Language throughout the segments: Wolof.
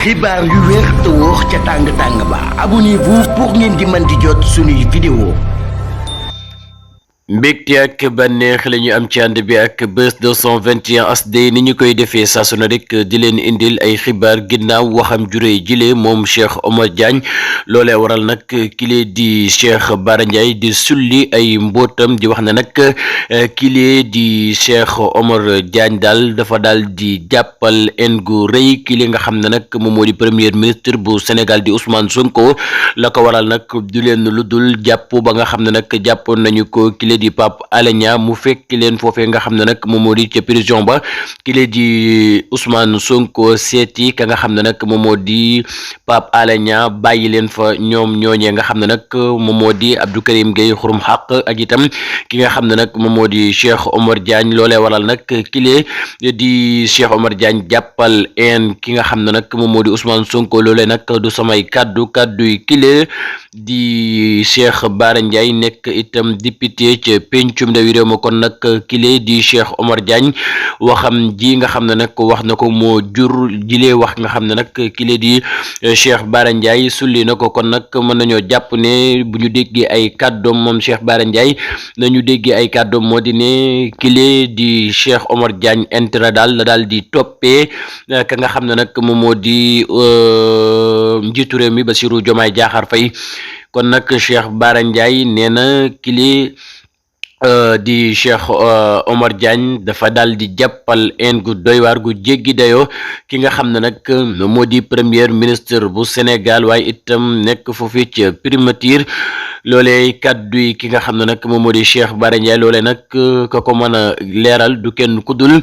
xibaar yu wér te wóor ca tàng ba abonnez-vous pour ngeen di mën di jot suñuy vidéo. mbégte ak bànneex la ñu am ci ànd bi ak Buzz 221 HD ni ñu koy defee saa su ne rek di leen indil ay xibaar ginnaaw waxam juree jile moom Cheikh Omar Diagne loolee waral nag kile di Cheikh Bara Ndiaye di sulli ay mbootam di wax ne nag kile di Cheikh Omar Diagne daal dafa daal di jàppal en gu rëy kile nga xam ne nag moom moo di premier ministre bu Sénégal di Ousmane Sonko la ko waral nag du leen lu dul jàpp ba nga xam ne nag jàppoon nañu ko kile di Pape Alé Niang mu fekk leen foofee nga xam ne nag moom moo di ca prison ba kile di Ousmane Sonko seeti ka nga xam ne nag moom moo di Pape Alé Niang bàyyi leen fa ñoom ñooñee nga xam ne nag moom moo di Abdou Karim Gueye xurum xaq ak itam ki nga xam ne nag moom moo di Cheikh Omar Diagne loolee waral nag kile di Cheikh Omar Diagne jàppal en ki nga xam ne nag moom moo di Ousmane Sonko loolee nag du samay kàddu yi kile di Cheikh Bara Ndiaye nekk itam député ca pencum ndawi réew ma kon nag kile di Cheikh Omar Diagne waxam ji nga xam ne nag wax na ko moo jur jilee wax nga xam ne nag kile di Cheikh Bara Ndiaye sulli na ko kon nag mën nañoo jàpp ne bu ñu déggee ay kàddoom moom Cheikh Bara Ndiaye nañu déggee ay kàddoom moo di ne kile di Cheikh Omar Diagne intérêt daal la daal di toppee ka nga xam ne nag moom moo di njiitu réew mi Bassirou Diomaye Diakhar Faye kon nag Cheikh Bara Ndiaye nee na kile di Cheikh Omar Diagne dafa daal di jàppal en gu doy waar gu jéggi dayoo ki nga xam ne nag moo di premier ministre bu Sénégal waaye itam nekk foofu ci primature loolee kàddu yi ki nga xam ne nag moom moo di Cheikh Bara Ndiaye loolee nag ka ko mën a leeral du kenn ku dul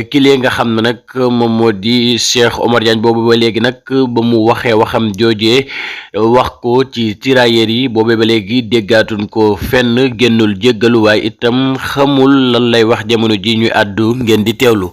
kilee nga xam ne nag moom moo di Cheikh Omar Diagne boobu ba léegi nag ba mu waxee waxam joojee wax ko ci tirailleurs yi boobee ba léegi déggaatuñ ko fenn génnul jéggalu waaye itam xamul lan lay wax jamono ji ñuy àddu ngeen di teewlu.